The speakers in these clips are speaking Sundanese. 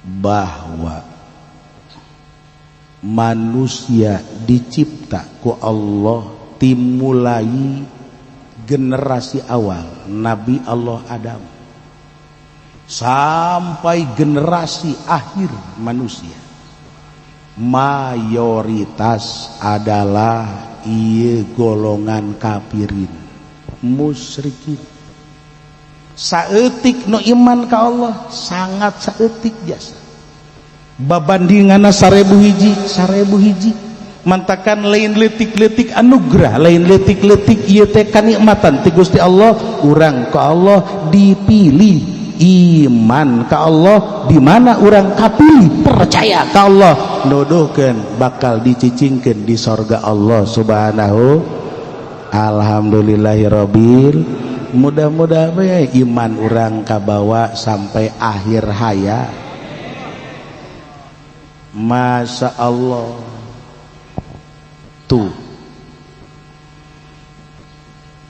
Bahwa manusia dicipta ku Allah timulai generasi awal Nabi Allah Adam sampai generasi akhir manusia, mayoritas adalah ieu golongan kafirin, musyrikin. Saeutik nu iman ka Allah, sangat saeutik jasa. Babandinganna 1000 hiji, 1000 hiji. Mantakan lain leutik-leutik anugerah, lain leutik-leutik ieu teh kanikmatan ti Gusti Allah. Urang ka Allah dipilih iman ka Allah, di mana urang kapilih percaya ka Allah, nuduhkeun bakal dicicingkeun di sorga Allah Subhanahu. Alhamdulillahirabbil. Mudah-mudahan iman urang kabawa sampai akhir hayat. Masya Allah, tuh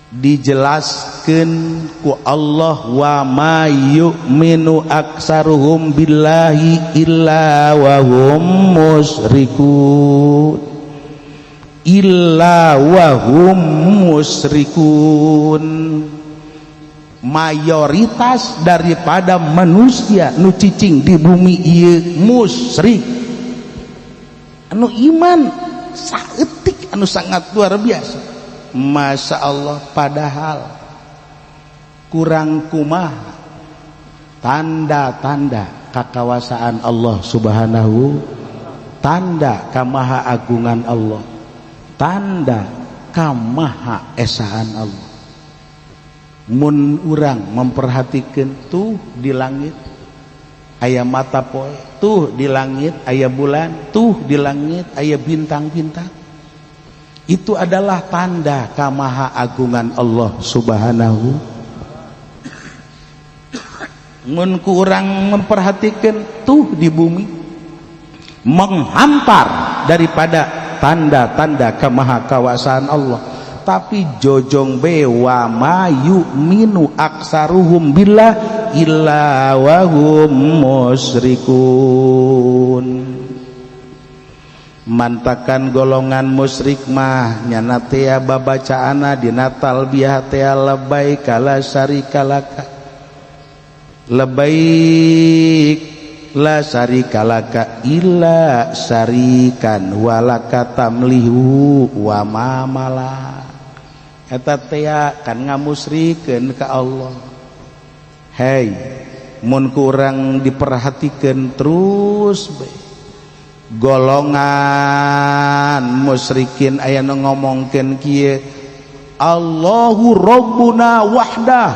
dijelaskan ku Allah, wa ma yu'minu aksaruhum billahi illa wa hum musyrikun, illa wa hum musyrikun. Mayoritas daripada manusia nu cicing di bumi ieu musyrik. Anu iman saeutik, anu sangat luar biasa. Masya Allah. Padahal kurang kumaha tanda-tanda kakawasaan Allah Subhanahu, tanda kamaha agungan Allah, tanda kamaha esaan Allah. Mun urang memperhatikan, tuh di langit aya mata poe, tuh di langit aya bulan, tuh di langit aya bintang-bintang, itu adalah tanda kamaha agungan Allah Subhanahu. Mun ku urang memperhatikan, tuh di bumi menghampar daripada tanda-tanda kemahakawasaan Allah, tapi jojong be wa ma yu'minu aksaruhum billah illa wa hum musyrikun. Mantakan golongan musyrik mah nyana teh babacaana dina talbiyah teh labbaik la syarika laka, labbaik la syarika laka illa syarikan walaka tamlihu wa ma malak. Eta teh kan ngamusrikeun ka Allah. Hei, mun kurang diperhatikan terus be, golongan musyrikin aya nu ngomongkeun kieu, Allahu Rabbuna wahdah,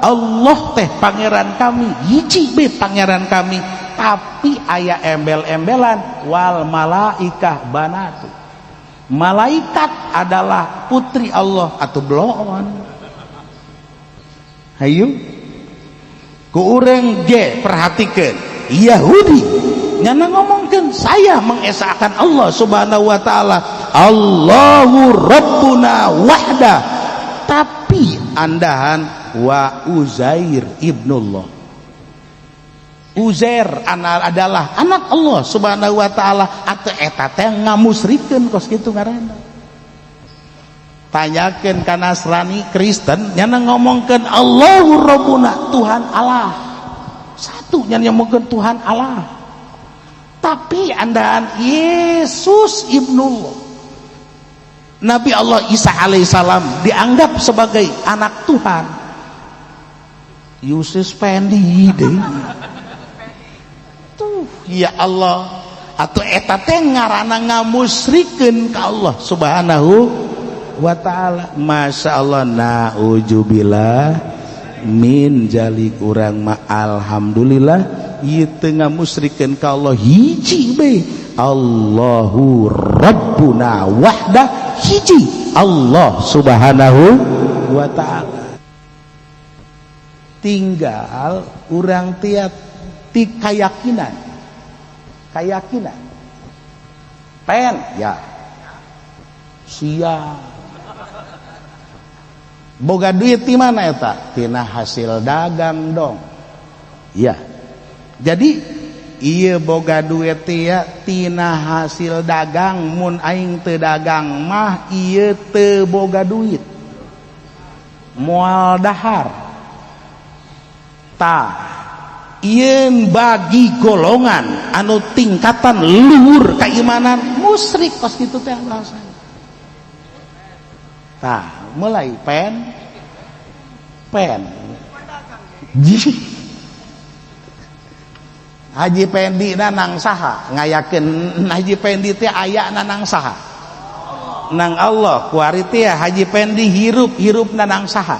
Allah teh pangeran kami, hiji be pangeran kami. Tapi aya embel-embelan, wal malaikah banatu, malaikat adalah putri Allah atau bloon. Hayu ku urang ge perhatikan, Yahudi nyana ngomongkan saya mengesahkan Allah Subhanahu wa taala, Allahu Rabbuna wahda, tapi andahan wa Uzair ibnullah, Uzair adalah anak Allah Subhanahu wa taala, atau eta teh ngamusrikeun kos kitu ngaranna. Tanyakeun ka Nasrani, Kristen, nyana ngomongkeun Allahu Rabbuna, Tuhan Allah satu, nyana ngomongkeun Tuhan Allah, tapi andaan Yesus ibnullah, Nabi Allah Isa alaihissalam dianggap sebagai anak Tuhan. Yusuf Pendi deh tuh. Ya Allah, atau eta teh ngaranna ngamusrikeun ka Allah Subhanahu wa taala. Masya Allah, na'udzubillah min jalik. Urang mah alhamdulillah ieu teu ngamusrikeun ka Allah, hiji be, Allahu Rabbuna wahdah, hiji Allah Subhanahu wa taala. Tinggal urang tiap ti keyakinan, keyakinan pen ya siap boga duit di mana, eta tina hasil dagang dong ya. Jadi Ieu boga duit teh tina hasil dagang, mun aing teu dagang mah ieu teu boga duit, moal dahar. Tah ieun bagi golongan anu tingkatan luhur keimanan musyrik kos kitu teh bahasana. Tah mulai pen pen Haji Pendi na nang saha ngayakeun Haji Pendi teh aya na nang saha nang Allah. Kuari teh Haji Pendi hirup hirupna nang saha.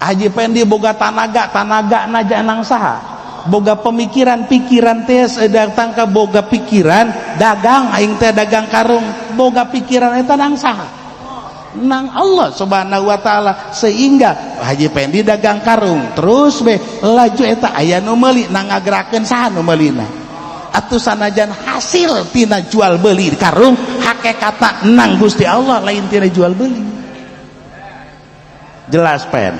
Haji Pendi boga tanaga tanaga naja nang saha, boga pemikiran pikiran teh datang ka boga pikiran dagang aing teh dagang karung, boga pikiran eta nang saha nang Allah Subhanahu wa taala. Sehingga Haji Pendi dagang karung terus be laju eta aya nu meuli nang ngagerakeun saha nu meulina. Atuh sanajan hasil tina jual beli karung hakikatna nang Gusti Allah lain tina jual beli. Jelas pen?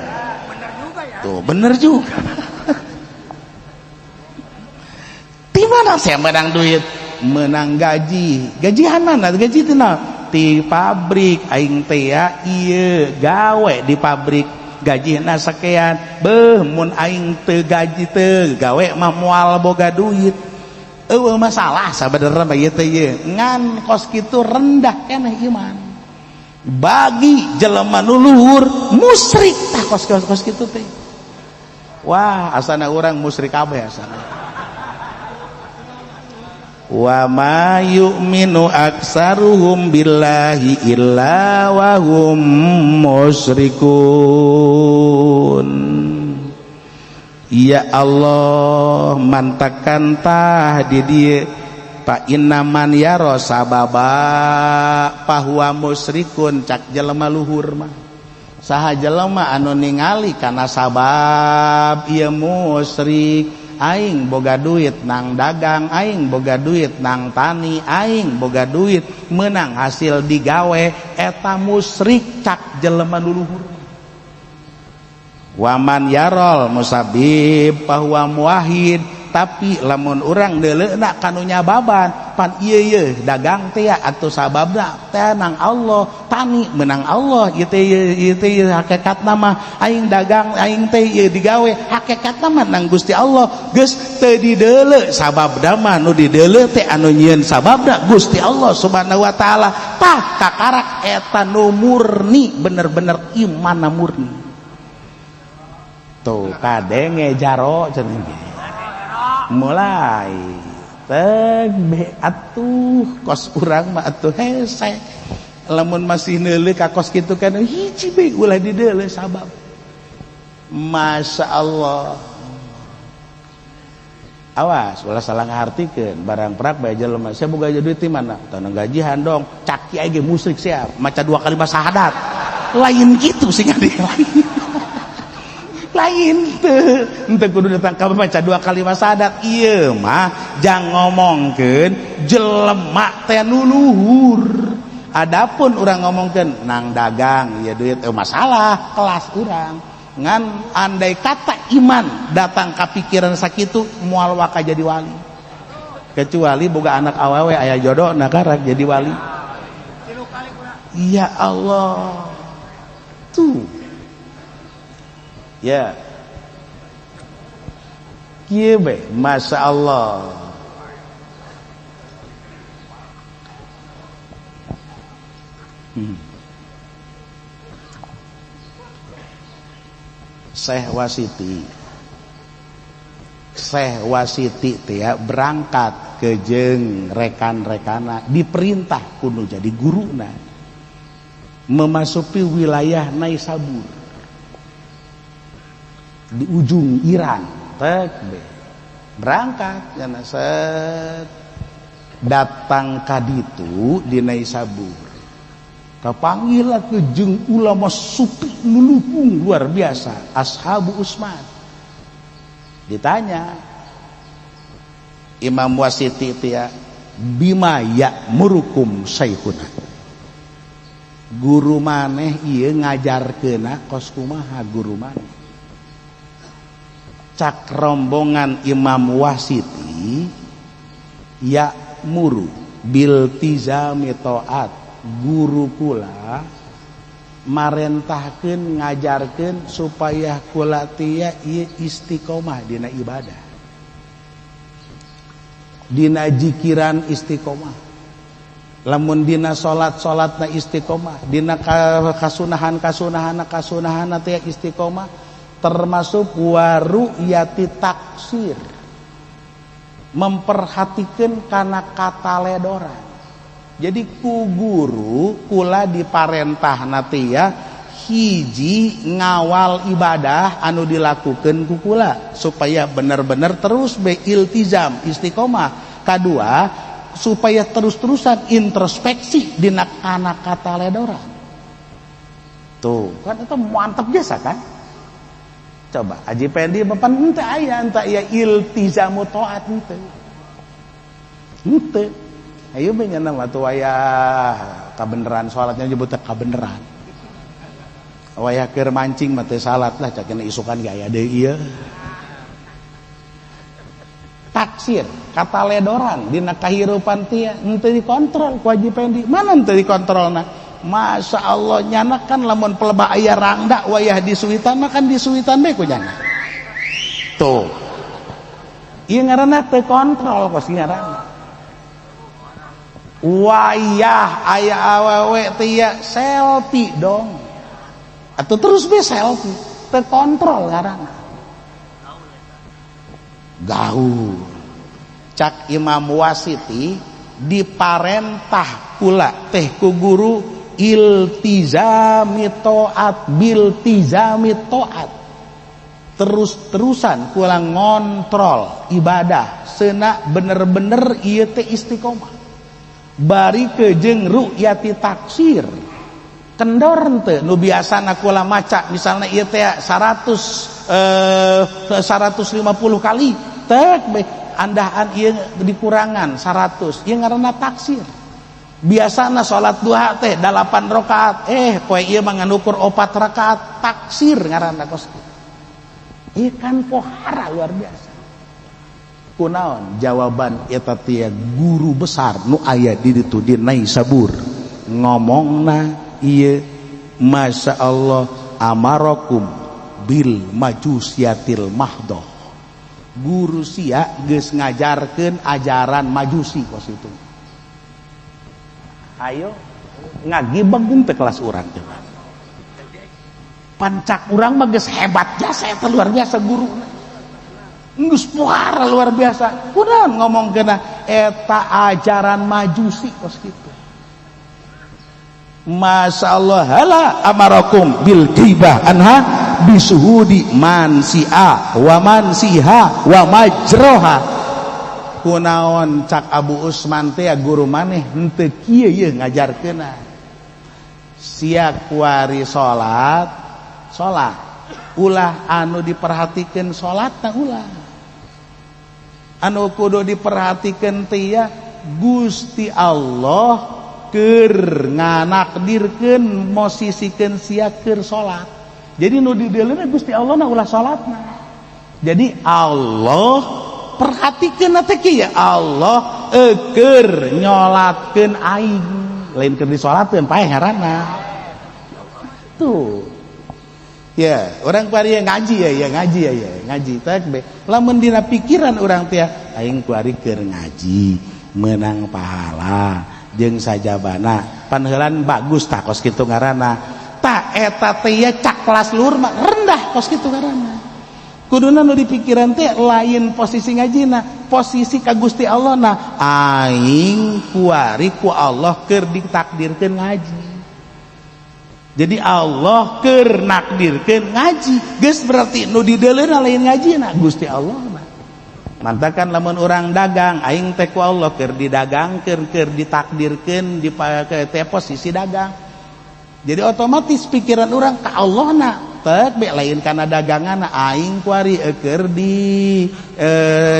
Bener juga ya. Tuh bener juga. Di mana saya menang duit? Menang gaji. Gajian mana? Gaji tina di pabrik aing teh ieu gawe di pabrik gajina sakean. Beuh mun aing teu gaji teu gawe mah moal boga duit. Eueuh masalah sabenerna mah ieu teh ieu ngan kos kitu rendah keneh iman. Bagi jelema nu luhur musyrik tah kos kos kitu teh. Wah asana urang musyrik kabeh asana. Wa ma yu'minu aksaruhum billahi illa wa hum musyrikun. Ya Allah mantakan tah di dieu fa innaman yara sababa fahuwa musyrikun. Cak jelema luhur mah saha jelema anu ningali kana sabab ieu musyrik. Aing boga duit nang dagang, aing boga duit nang tani, aing boga duit menang hasil digawe eta musyrik cak jelema nu luhur. Waman yarol musabib fahuwa muwahhid. Tapi lamun urang deuleuna kanu nyababan pan ieu ye dagang teh atuh sababna teh nang Allah, tani menang Allah ieu teh ieu teh hakikatna mah aing dagang aing teh ieu digawe hakikatna mah nang Gusti Allah. Geus teu dideuleu sababna mah nu dideuleu teh anu nyieun sababna Gusti Allah Subhanahu wa taala. Tah kakarak eta nu murni bener-bener imanna murni. Tuh kadenge jaro cenah mulai teh atuh kos urang mah atuh hese lamun masih neuleuh ka kos kitu kan hiji be ulah dideuleuh sabab. Masya Allah. Awas ulah salah ngahartikeun barang prak bae jelema saya boga duit di mana tanah gajihan dong cak kiai ge musyrik sia maca dua kalimat syahadat lain kitu sing lain lain teu henteu kudu datang ka maca dua kalimat syahadat. Ieu mah jang ngomongkeun jelema teh nu luhur. Adapun urang ngomongkeun nang dagang ieu duit masalah kelas urang ngan andai kata iman datang ka pikiran sakitu moal waka jadi wali. Kecuali boga anak awewe aya jodoh na karak jadi wali. Ya Allah. Tuh ya kieu be Masya Allah. Syekh Wasiti, Syekh Wasiti teh berangkat ke jeung rekan-rekana diperintah kudu jadi guruna memasuki wilayah Naisabur di ujung Iran. Tek berangkat jana set datang kaditu di Naisabur kapanggil ke jeung ulama sufi nulupung luar biasa Ashabu Usman. Ditanya Imam Wasiti teh bima ya'murukum syekhuna, guru maneh ieu ngajarkeunna kos kumaha guru maneh? Cak rombongan Imam Wasiti, ya'muru biltizami taat, guru kula marentahkeun ngajarkeun supaya kula tia ieu istiqomah dina ibadah, dina jikiran istiqomah, lamun dina salat-salatna istiqomah, dina kasunahan-kasunahanna kasunahanna teh istiqomah, termasuk waru'yati taksir, memperhatikan kana kataledoran. Jadi ku guru kula diparentah teh ya hiji ngawal ibadah anu dilakukan ku kula supaya bener-bener terus be iltizam istiqomah. Kadua supaya terus-terusan introspeksi dina kana kataledoran. Tuh kan itu mantap biasa kan. Coba Haji Pendi bapak henteu aya henteu aya iltizamu taat henteu. Henteu. Ayo be nya mah tuh aya kabeneran salatnya nyebutna kabeneran. Wayah keur mancing mah teu salat lah cak isukan ge aya deui ieu. Taksir, kataledoran dina kahirupan tia henteu dikontrol ku Haji Pendi. Mana henteu dikontrolna? Masya Allah nyana kan lamun pelebah aya rangda wayah disuitan mah kan disuitan bae ku nyana. Tuh. Ieu ngaranna teu kontrol kos ngaranna. Wayah aya awewe tia selfie dong. Atau terus be selfie, teu kontrol ngaranna. Gaul. Cak Imam Wasiti diparentah kula teh ku guru iltizami taat biltizami taat, terus-terusan kula ngontrol ibadah sena bener-bener ieu teh istiqomah, bari kejeung ru'yati taksir kendor henteu nu biasana kula maca misalna ieu teh 100 150 kali tek be andahan ieu dikurangan 100 ieu ngaranna taksir. Biasana salat duha teh 8 rakaat, poe ieu mah nganukur 4 rakaat, taksir ngaranna kos kitu. Ieu kan pohara luar biasa. Kunaon jawaban eta teh guru besar nu aya di ditu di Naisabur ngomongna ieu Masya Allah amarakum bil majusiyatil mahdoh. Guru sia geus ngajarkeun ajaran majusi kos itu. Ayo ngagibeg teh kelas urang coba. Pancak urang mah geus hebat jasa eta luar biasa guruna. Geus pohara luar biasa. Kunaon ngomongkeunna eta ajaran majusi kos kitu. Masya Allah hala amarakum bil ghibah anha bisuhudi man si'a wa man siha wa majroha. Kunaon cak Abu Usman teh guru maneh henteu kieu ieu ngajarkeunna. Sia kuari salat, salat ulah anu diperhatikeun salatna ulah. Anu kudu diperhatikeun teh ya Gusti Allah keur nganakdirkeun mosisikeun sia keur salat. Jadi nu dideuleuna Gusti Allah na ulah salatna. Jadi Allah perhatikeun teh kieu ya Allah keur nyolatkeun aing, lain keur disolatkeun paeh ngaranna. Tuh. Ya, orang kuari ngaji ya, ya ngaji ya, ya ngaji teh be. Lamun dina pikiran urang teh aing kuari keur ngaji menang pahala jeung sajabana panheulan bagus tah kos kitu ngaranna. Tah eta teh ya cak kelas luhur mah rendah kos kitu ngaranna. Kuduna nu dipikiran teh lain posisi ngajina, posisi ka Gusti Allah na aing kuari ku Allah keur ditakdirkeun ngaji. Jadi Allah keur nakdirkeun ngaji. Geus berarti nu dideuleuna lain ngajina Gusti Allah na. Mantakan lamun urang dagang aing teh ku Allah keur didagangkeun, keur ditakdirkeun di teh posisi dagang. Jadi otomatis pikiran urang ka Allah na tek be lain kana dagangan aing kuari keur di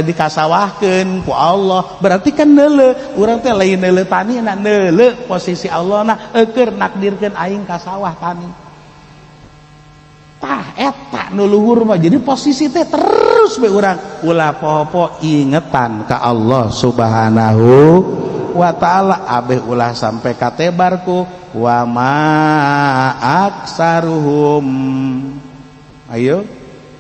dikasawahkeun ku Allah. Berarti kan neuleu urang teh lain neuleu tani na neuleu posisi Allah na keur nakdirkeun aing ka sawah tani. Tah eta nu luhur mah. Jadi posisi teh terus be urang ulah poho-poho ingetan ka Allah Subhanahu wa ta'ala, abeh ulah sampai katebarku wa ma aksaruhum. Ayo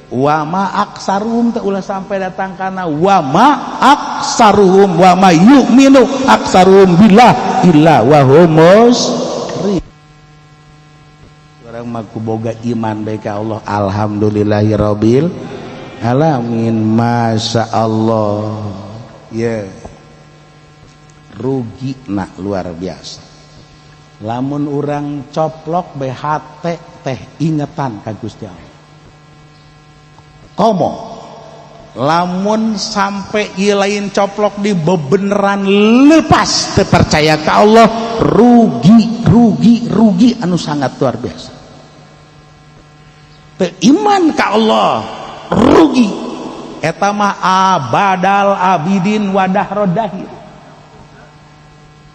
wa ma aksaruhum teh ulah sampai datang kana wa ma aksaruhum wa ma yu'minu aksaruhum billah illa wa hum musyrik. Urang mah boga iman bae ka Allah, alhamdulillahirabbil alamin, masya Allah. Ya yeah. Rugi nak luar biasa lamun urang coplok bae hate teh ingetan ka Gusti Allah. Komo lamun sampai ieu lain coplok di bebeneran lepas teu percaya ka Allah, rugi rugi rugi anu sangat luar biasa. Teu iman ka Allah rugi eta mah abadal abidin wadah rodahir,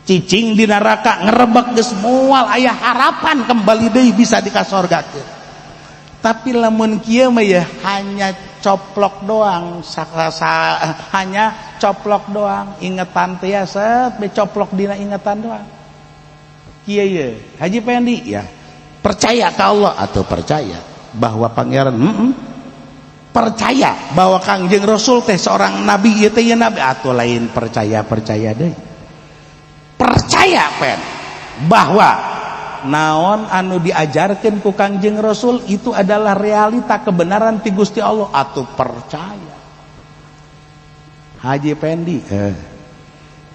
cicing di neraka ngerebek geus moal aya harapan kembali deui bisa dikasorgakeun. Tapi lamun kieu mah ya hanya coplok doang, hanya coplok doang ingetan teh ya, set be coplok dina ingetan doang. Kieu ye Haji Pendi ya, percaya ka Allah atau percaya bahwa pangeran percaya bahwa Kangjeng Rasul teh seorang nabi, ieu teh nabi atau lain, percaya percaya deui, percaya pen bahwa naon anu diajarkan ku Kangjeng Rasul itu adalah realita kebenaran ti Gusti Allah atau percaya. Haji Pendi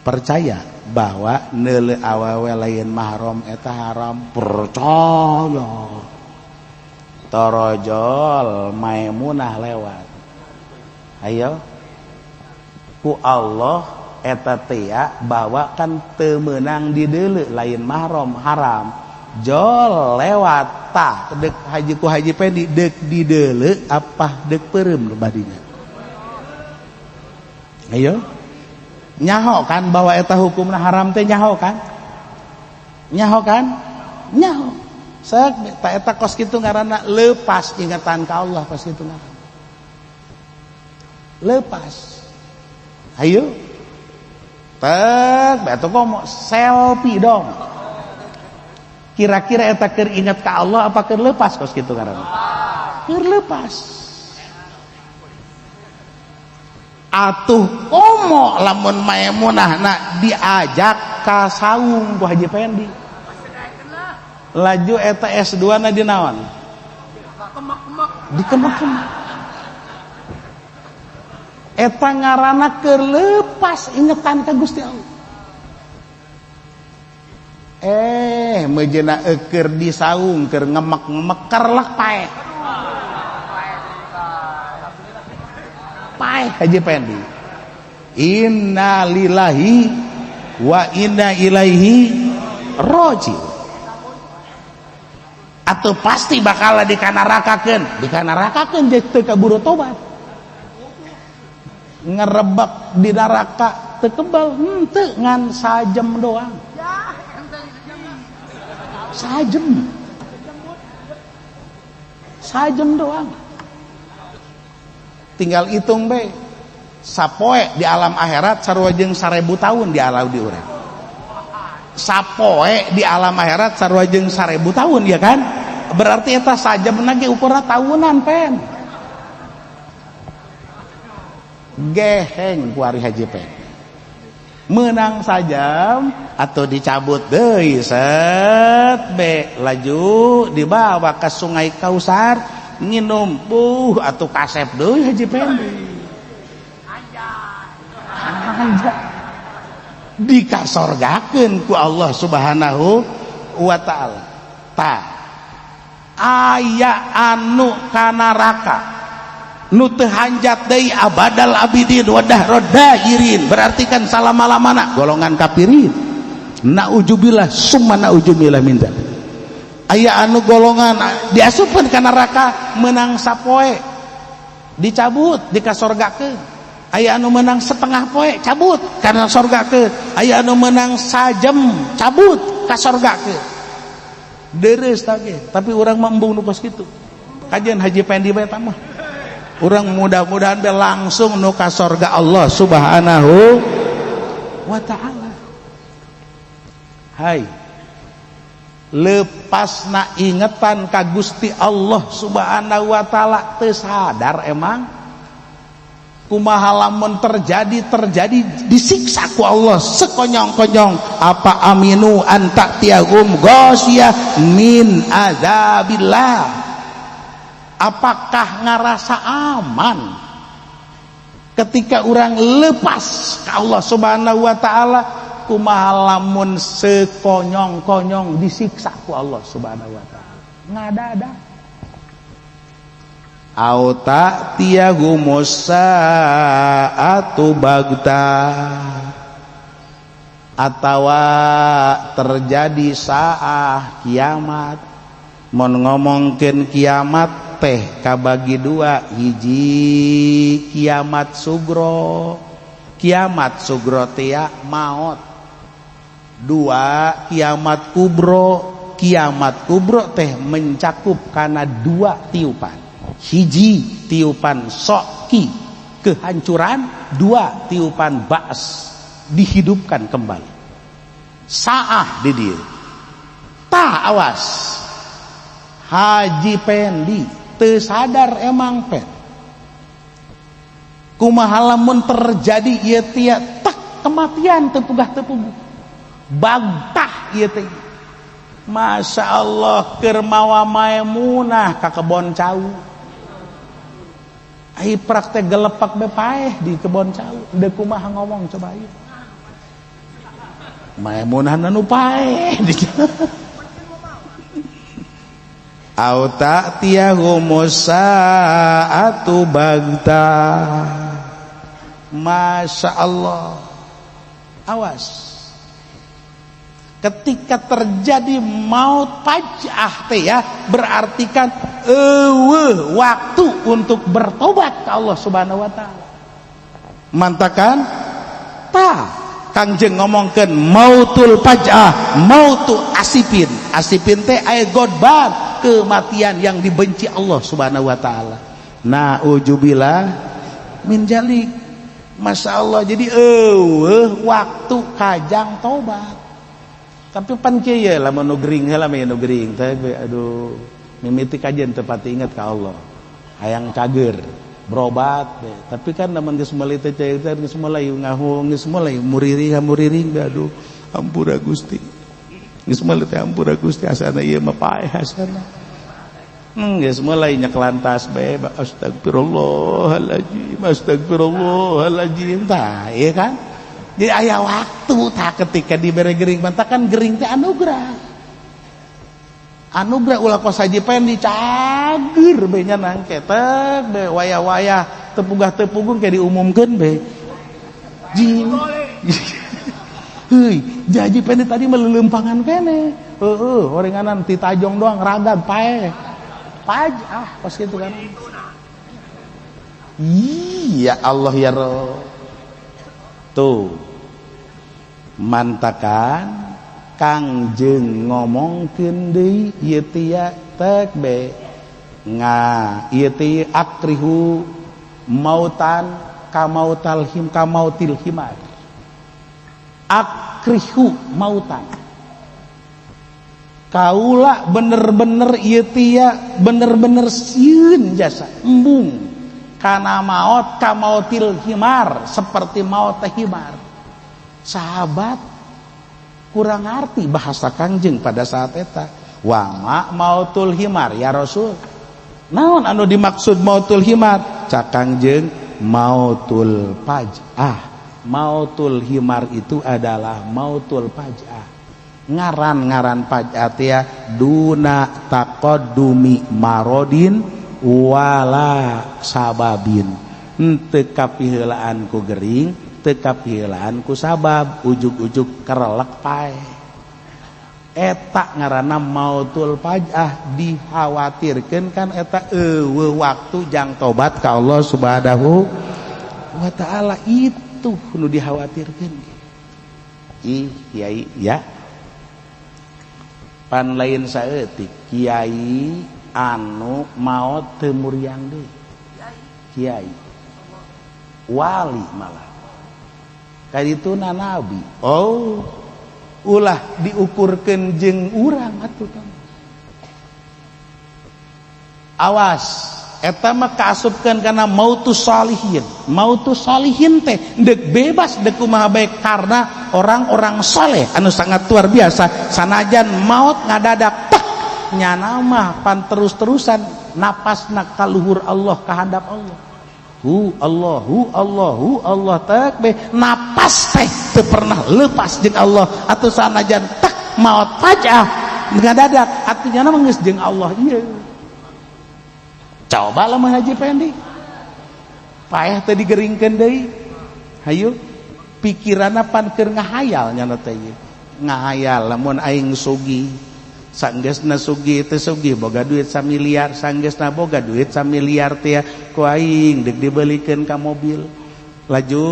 percaya bahwa neule awewe lain mahram eta haram, percaya. Torojol Maimunah lewat, ayo ku Allah eta teh bahwa kan teu meunang dideuleu lain mahram haram, jol lewat tah dek haji ku Haji Pendi dek dideuleu apa dek peureum badinya. Ayo nyaho kan bahwa eta hukumna haram teh, nyaho kan, nyaho kan, nyaho. Sek ta eta kos kitu ngaranna lepas ingatan ka Allah, kos kitu ngaranna lepas. Ayo tek batu komo selfie dong, kira-kira eta keur ingat ka Allah apa keur lepas kos kitu ngaranna? Keur lepas. Atuh komo lamun Maimunah na diajak ka saung ku Haji Pendi, laju eta S2 na di naon? Dikemek-kemek. Eta ngaranna keur lepas ingetan ka Gusti Allah. Mejeuna keur di saung keur ngemek-ngemek kerlek paeh. Paeh Haji Pendi. Innalillahi wa inna ilaihi raji'un. Atau pasti bakal dikanarakakeun, dikanarakakeun jeung teu kaburu tobat. Ngerebek di neraka teu kebal, henteu ngan sajem doang. Sajem. Sajem doang. Tinggal hitung be. Sapoe di alam akhirat sarua jeung 1000 tahun di alam di urang. Sapoe di alam akhirat sarua jeung 1000 tahun ya kan? Berarti eta sajem lagi ukurna tahunan pen. Geheng ku ari Haji Pen. Menang sajam atau dicabut deui set be laju dibawa ke sungai Kausar nginum buh atau kasep deui Haji Pendi. Anjay. Dikasorgakeun ku Allah Subhanahu wa ta'ala. Ta aya anu ka neraka nu teu hanjat deui abadal abidin wadah rodairin, berarti kan salama-lamana golongan kafirin. Naujubillah summa naujubillah min dzalik. Aya anu golongan diasupkeun ka neraka menang sapoe dicabut dikasorgakeun. Aya anu menang setengah poe cabut kana sorgakeun. Aya anu menang sajem cabut ka sorgakeun. Deres tage, tapi urang mah embung nu kos kitu. Kajian Haji Pendi bae mah. Urang mudah-mudahan be langsung nu ka sorga Allah Subhanahu wa ta'ala. Hai, lepasna ingetan ka Gusti Allah Subhanahu wa ta'ala teu sadar emang kumaha lamun terjadi disiksa ku Allah sekonyong-konyong. Apa aminu an ta'tiyahum ghasyiyah min azabillah. Apakah ngarasa aman ketika orang lepas ke Allah Subhanahu wa ta'ala? Kumaha lamun sekonyong-konyong disiksa ku Allah Subhanahu wa ta'ala. Ngadada. Au ta'tiyahumus sa'atu bagta, atawa terjadi saah kiamat. Mun ngomongkeun kiamat teh kabagi dua, hiji kiamat sugro, kiamat sugro teh maot, dua kiamat kubro. Kiamat kubro teh mencakup karena dua tiupan, hiji tiupan soki kehancuran, dua tiupan ba's dihidupkan kembali. Saah di dieu tah, awas Haji Pendi teu sadar emang pen kumaha lamun terjadi ieu tia tak kematian teu pugah teu puguh bagtah ieu teh. Masya Allah, keur mawa Maimunah ka kebon cau, ai praktek gelepak be paeh di kebon cau. Deuk kumaha ngomong coba ieu Maimunah nu paeh di. Au ta'tiyahumus sa'atu bagta. Masya Allah. Awas, ketika terjadi maut faj'ah teh ya, berarti kan eueuh waktu untuk bertobat ke Allah Subhanahu wa ta'ala. Mantakan ta Kangjeng ngomongkeun mautul faj'ah, mautu asipin. Asipin teh aya godban, kematian yang dibenci Allah Subhanahu wa ta'ala. Naujubillah min jalik. Masya Allah. Jadi eueuh waktu kajang tobat. Tapi pan kieu ye lamun nu gering heula mah nu gering teh aduh mimiti kajian teu pati inget ka Allah. Hayang cager berobat be. Tapi kan lamun geus meuli teh cair teh geus mulai ngahung, geus mulai muriri muriring be, aduh ampura Gusti. Geus mulai teh ampura Gusti asana ieu mah paeh asana. Geus mulai nyekelantas be, astagfirullahaladzim, astagfirullahaladzim tah, ieu kan. Jadi aya waktu tak ketika dibere gering, mantakan gering teh anugerah. Anugerah ulah kos Haji Pendi cager be nya nangke tek be wayah-wayah tepugah tepugung kayak diumumkeun be. Jing. Heuy, Haji Pendi tadi melelempangan kene. Heueuh, horenganan ti tajong doang ragad paeh. Paj ah kos kitu kan. Iya Allah ya Rob. Tuh mantakan Kangjeng ngomongkeun deui ieu tia tek be nga ieu teh akrihu mautan kamautal him kamautil himar. Akrihu mautan, kaula bener-bener ieu tia bener-bener sieun jasa embung kana maot kamautil himar, seperti maut himar. Sahabat kurang ngerti bahasa Kangjeng pada saat eta. Wa ma mautul himar ya Rasul, naon anu dimaksud mautul himar? Cak Kangjeng mautul faj'ah. Mautul himar itu adalah mautul faj'ah. Ngaran-ngaran faj'ah teh duna taqaddumi marodin wala sababin. Henteu kapiheulaan ku gering, teu kapiheulaan ku sabab, ujug-ujug kerelek pae. Eta ngaranna mautul faj'ah, dikhawatirkeun kan eta eueuh waktu jang tobat ka Allah Subhanahu wa ta'ala. Itu nu dikhawatirkeun. Ih kiai ya, pan lain saeutik kiai Anu maot teu muriang deui. Kiai. Wali malah. Kadituna nabi. Oh, ulah diukurkeun jeung urang atuh tong. Awas, eta mah kaasupkeun kana mautus salihin. Mautus salihin teh deuk bebas deuk kumaha bae karena orang-orang soleh anu sangat luar biasa sanajan maut ngadadak tek nyana mah pan terus-terusan napasna kaluhur Allah kahadap Allah. Hu Allah, hu Allah, hu Allah tek be napas teh teu pernah lepas jeung Allah atuh sanajan tek maut fajah ngadadak atuh nyana mah geus jeung Allah ieu. Coba lamun Haji Pendi paeh teh digeringkeun deui. Hayu pikiranna pan keur ngahayal nyana teh ieu. Ngahayal lamun aing sugih, sanggeusna sugih teh sugih boga duit samiliar, sanggeusna boga duit samiliar teh ku aing deuk dibeulikeun ka mobil. Laju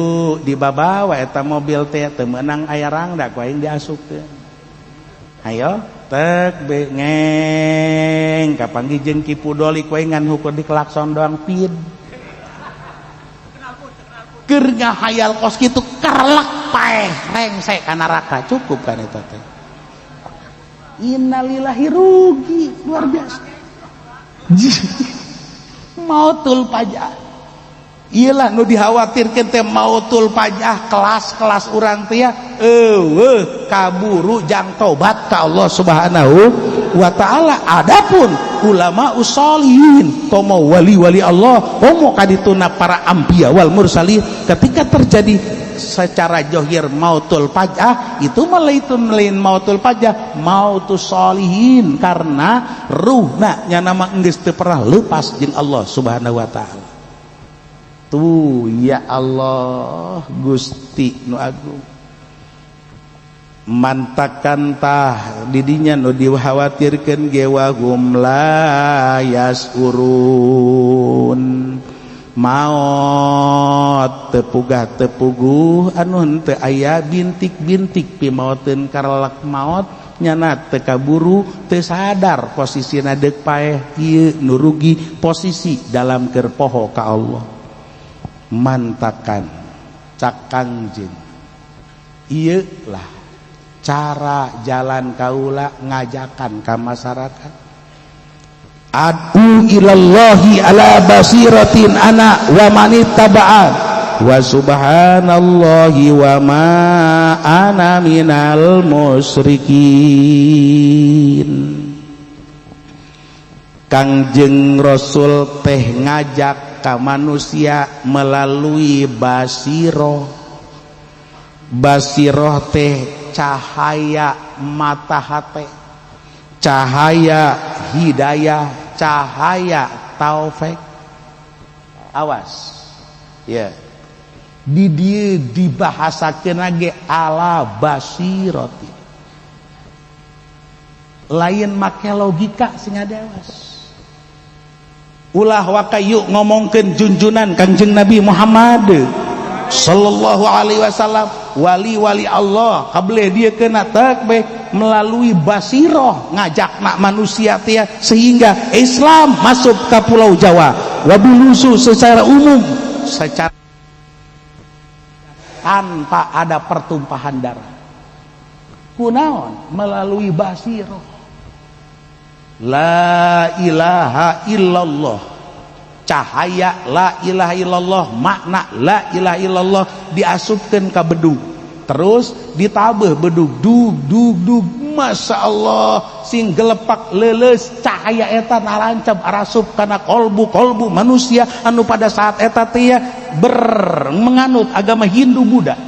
dibabawa eta mobil teh teu meunang aya rangda ku aing diasupkeun. Hayo tek be ngeng kapanggih jeung Ki Pudoli kowe ngan hukur di klakson doang pid. Keur ngahayal kos kitu karlak paeh rengse ka neraka cukup kan eta teh. Innalillahi rugi luar biasa. Mautul fajah. Iyalah nu dikhawatirkeun teh mautul fajah kelas-kelas urang teh eueuh kaburu jang tobat ka Allah Subhanahu wa taala. Adapun ulama usolihin komo wali-wali Allah komo kadituna para anbiya wal mursalin ketika terjadi secara johir mautul fajah itu melaitun lain mautul fajah mautus solihin karena ruhna nya nama geus teu pernah lepas jeung Allah Subhanahu wa taala. Tuh ya Allah Gusti nu agung mantakan tah didinya nu dikhawatirkeun ge wa hum la yasurun maot tepugah tepuguh anu henteu aya bintik-bintik pimaoteun karelek maot nyana teu kaburu teu sadar posisina deuk paeh ieu nu rugi posisi dalam keur poho ka Allah. Mantakan cak Kangjeng ieu lah cara jalan kaula ngajakan ka masyarakat. Adu ilallahi ala basiratin ana wa manittaba'a wa subhanallahi wa ma ana minal musyrikin. Kangjeng Rasul teh ngajak ka manusia melalui basiroh. Basiroh teh cahaya mata hati, cahaya hidayah, cahaya taufik. Awas ya, di dieu dibahasakeun ge ala basiroti, lain make logika sing adewas. Ulah wakayu ngomongkeun junjunan Kangjeng Nabi Muhammad sallallahu alaihi wasallam, wali-wali Allah kabeh dia kena takbeh melalui basiroh ngajakna manusia teh sehingga Islam masuk ke Pulau Jawa wabilusu secara umum secara tanpa ada pertumpahan darah. Kunaon melalui basiroh. La ilaha illallah, cahaya la ilaha illallah, makna la ilaha illallah diasupkeun ka bedug, terus ditabeuh bedug dug dug dug, masya Allah sing gelepak leuleus cahaya eta narancab arasup kana kolbu-kolbu manusia anu pada saat eta teh menganut agama Hindu Buddha.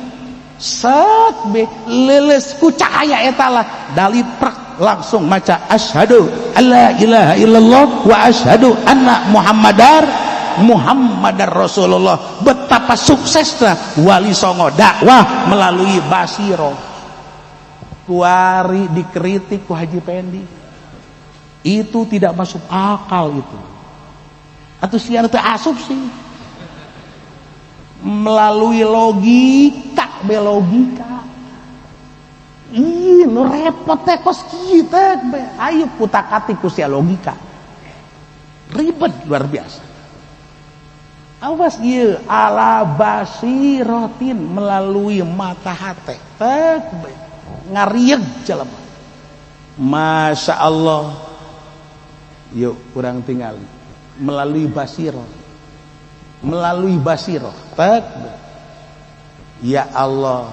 Set be leuleus ku cahaya eta lah daliprak langsung maca asyhadu alla ilaha illallah wa asyhadu anna Muhammadar Rasulullah. Betapa suksesnya Wali Songo dakwah melalui basiro. Kuari dikritik ku Haji Pendi, itu tidak masuk akal itu. Atau siar teu asup sih melalui logika be logika. Ih, nu repot teh kos kieu teh. Ayo kutak-atik ku sia logika. Ribet luar biasa. Awas ieu ala basiratin melalui mata hate. Tek ngarieg jelema. Masya Allah. Yuk kurang tinggal melalui basirah. Melalui basirah. Tek. Ya Allah,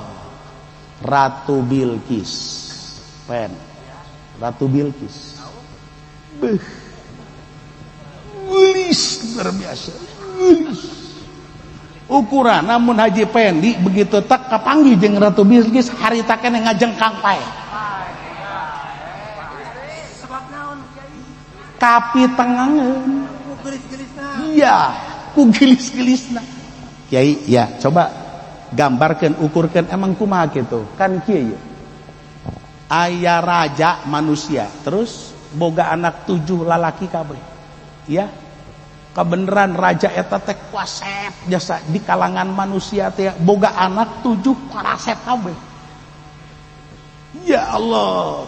Ratu Bilqis. Pen. Ratu Bilqis. Beuh. Geulis luar biasa. Geulis. Ukuran namun Haji Pendi begitu tak kapanggih jeung Ratu Bilqis harita keneh ngajengkang pae. Kapi tengangeun. Iya, ku geulis-geulisna. Kiai, ya coba gambarkan, ukurkan emang kumaha kitu. Kan kieu ye. Aya raja manusia, terus boga anak 7 lalaki kabeh. Ya. Kebeneran raja eta teh kuasep jasa di kalangan manusia teh boga anak 7 karasep kabeh. Ya Allah.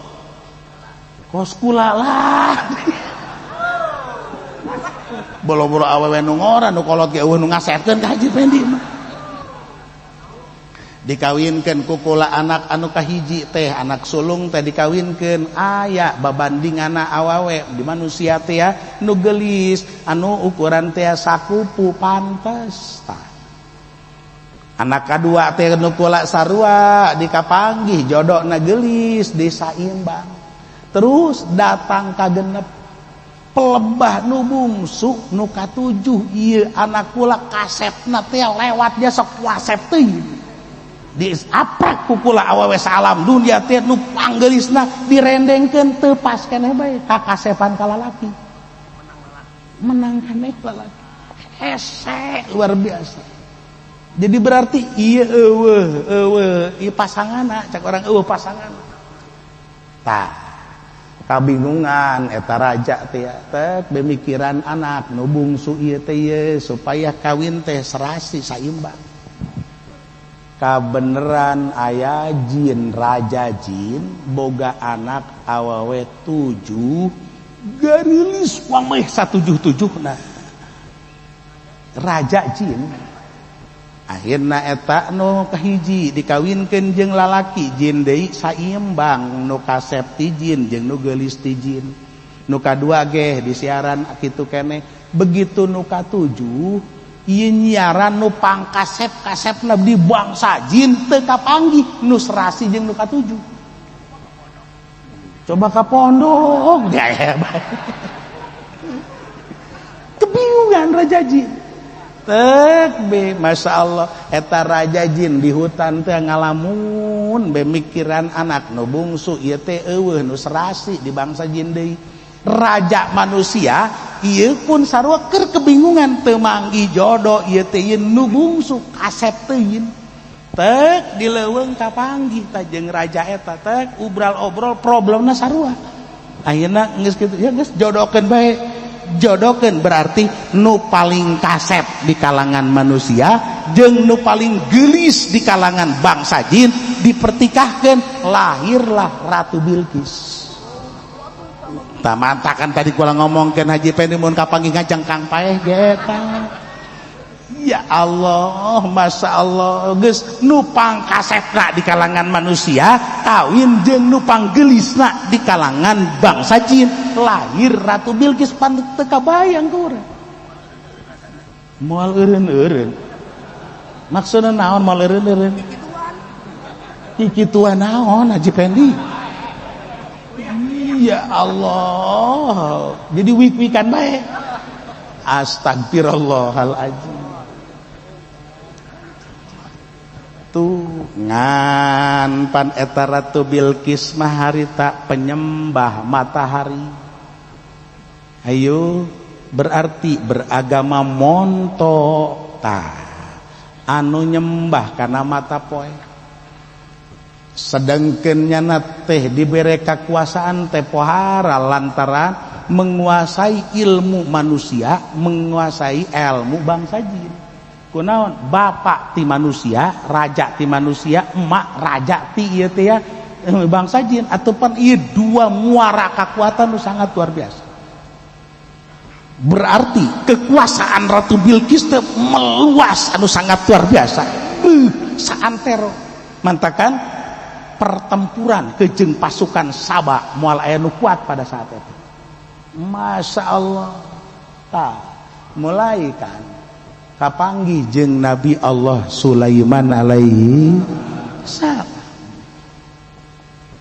Kos kula lah. Boro-boro awewe nu ngora nu kolot ge eueuh nu ngasetkeun ka Haji Pendi mah. Dikawinkeun ku kula anak anu kahiji teh anak sulung teh dikawinkeun aya babandingana awewe di manusia teh ya nu geulis anu ukuran teh sakupu pantes tah. Anak kadua teh nu kula sarua dikapanggih jodona geulis disaimbang. Terus datang ka genep pelebah nu bungsu nu katujuh ieu anak kula kasepna teh lewat dia sok wasep teh. Diaprak ku kula awewe salam dunia teh nu panggeulisna direndengkeun teu pas keneh bae ka kasepan ka lalaki. Menang keneh lalaki. Hese luar biasa. Jadi berarti ieu eueuh eueuh ieu pasanganna cak orang eueuh pasangan. Tah kabingungan eta raja teh teh pemikiran anak nu bungsu ieu teh ieu supaya kawin teh serasi saimbang. Kabeneran aya jin raja jin boga anak awewe 7 garilis wameh 177na raja jin. Akhirna eta nu kahiji dikawinkeun jeung lalaki jin deui saimbang nu kasep ti jin jeung nu geulis ti jin. Nu kadua ge disiaran kitu keneh. Begitu nu katujuh ieu nyiaran nu pangkasep-kasepna di bangsa jin teu kapanggih nu serasi jeung nu katujuh. Coba ka pondok gaya bae. Kebingungan raja jin. Tek be Masya Allah eta raja jin di hutan teh ngalamun be mikiran anak nu bungsu ieu teh eueuh nu serasi di bangsa jin deui. Raja manusia ieu pun sarua keur kebingungan teu manggih jodoh ieu teh ieu nu bungsu kasep teh yin. Tek di leuweung kapanggih tah jeung raja eta tek ubral-obrol problemna sarua. Ayeuna geus kitu ya geus jodohkeun bae. Jodohkeun berarti nu paling kasep di kalangan manusia jeung nu paling geulis di kalangan bangsa jin dipertikahkeun lahirlah Ratu Bilqis. Tah mantakan tadi kula ngomongkeun Haji Pendi mun kapanggih ngajengkang paeh ge eta. Ya Allah, Masya Allah, geus nu pangkasepna di kalangan manusia kawin jeung nu panggelisna di kalangan bangsa jin lahir Ratu Bilqis pan teu kabayang ku urang. Moal eureun-eureun. Maksudna naon moal eureun-eureun? Kikituan naon Haji Pendi? Ya Allah, jadi wik-wikan bae. Astagfirullahaladzim. Tuh ngan pan eta Ratu Bilqis mah harita penyembah matahari. Ayo berarti beragama monto tah anu nyembah kana mata poe. Sedangkan nyana teh dibere kekuasaan teh pohara lantaran menguasai ilmu manusia, menguasai ilmu bangsa jin. Kunaon bapak ti manusia, raja ti manusia, emak raja ti ieu teh ya bangsa jin ataupun ieu dua muara kekuatan nu sangat luar biasa. Berarti kekuasaan Ratu Bilqis teh meluas anu sangat luar biasa. Saantero mantakan pertempuran kejeng pasukan Saba moal aya nu kuat pada saat itu. Masya Allah. Tah, mulai kan kapanggih jeung Nabi Allah Sulaiman alaihi salam.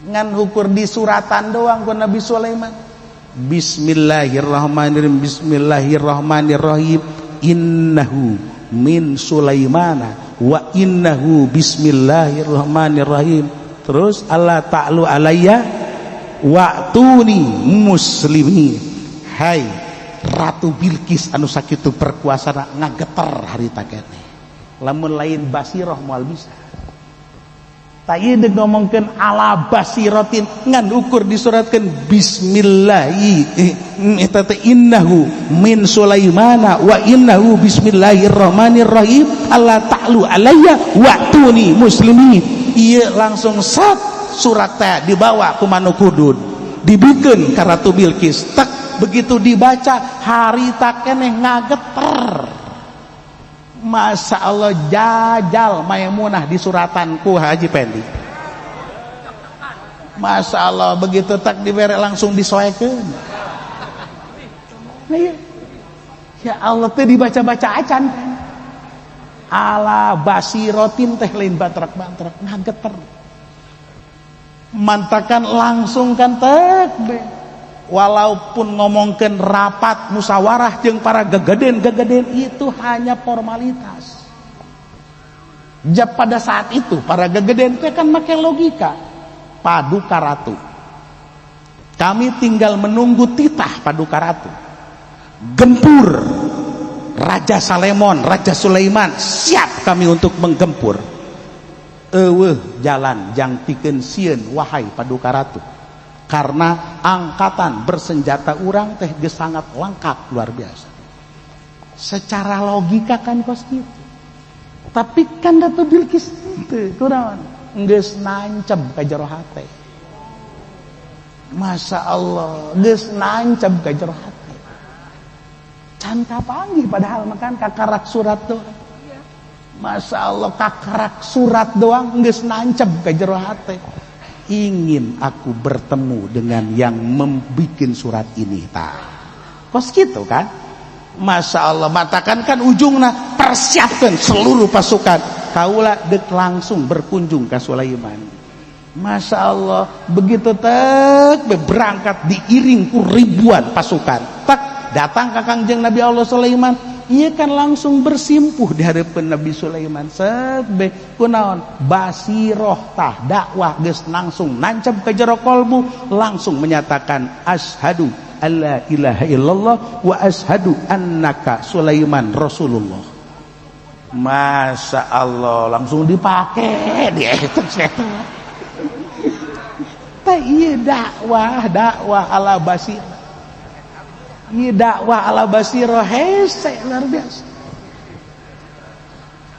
Ngan ukur di suratan doang ku Nabi Sulaiman. Bismillahirrahmanirrahim, bismillahirrahmanirrahim, innahu min Sulaimana wa innahu bismillahirrahmanirrahim. Terus alla ta'lu alayya wa'tuni muslimin. Hai Ratu Bilqis anu sakitu berkuasa, ngageter harita keneh. Lamun lain basiroh moal bisa. Tah, ieu deuk ngomongkeun ala basiratin, ngan ukur disuratkeun bismillahi eta teh innahu min Sulaimana wa innahu bismillahirrahmanirrahim alla ta'lu alayya wa'tuni muslimin. Ieu langsung sat surat teh dibawa ku manuk hudud, dibikeun ka Ratu Bilqis. Tak begitu dibaca, harita keneh ngageter. Masya Allah, jajal Maimunah di suratanku Haji Pendi. Masya Allah, begitu tak dibere langsung disoekeun. Nah, iya. Ya Allah, teh dibaca-baca acan ala basirotin teh lain bantrak-bantrak, ngageter. Mantakan langsung kan tek be. Walaupun ngomongkeun rapat musyawarah jeung para gegeden-gegeden itu hanya formalitas. Jap pada saat itu para gegeden teh kan make logika. Paduka ratu, kami tinggal menunggu titah paduka ratu. Gempur Raja Salemon, Raja Sulaiman, siap kami untuk menggempur. Eueuh jalan jang pikeun sieun wahai paduka ratu. Karena angkatan bersenjata urang teh geus sangat lengkap luar biasa. Secara logika kan kos gitu. Tapi kan Ratu Bilqis teu kunaon? Geus nancep ka jero hate. Masya Allah, geus nancep ka jero hate. Can kapanggih padahal makan kakarak surat doang. Masya Allah, kakarak surat doang geus nancep ka jero hate. Ingin aku bertemu dengan yang membikin surat ini, tah. Kos gitu kan? Masya Allah, matakan kan ujungna persiapkan seluruh pasukan. Kaula dek langsung berkunjung ke Sulaiman. Masya Allah, begitu tek berangkat diiring ku ribuan pasukan. Tak datang ke Kangjeng Nabi Allah Sulaiman, iya kan langsung bersimpuh di hadapan Nabi Sulaiman. Sebe kunaon basiroh tah, dakwah geus langsung nancap ke jero kolbu, langsung menyatakan asyhadu alla ilaha illallah wa asyhadu annaka Sulaiman Rasulullah. Masya Allah, langsung dipakai di itu. Tah, iya dakwah, dakwah ala basir. Iya dakwah ala basirah hese luar biasa.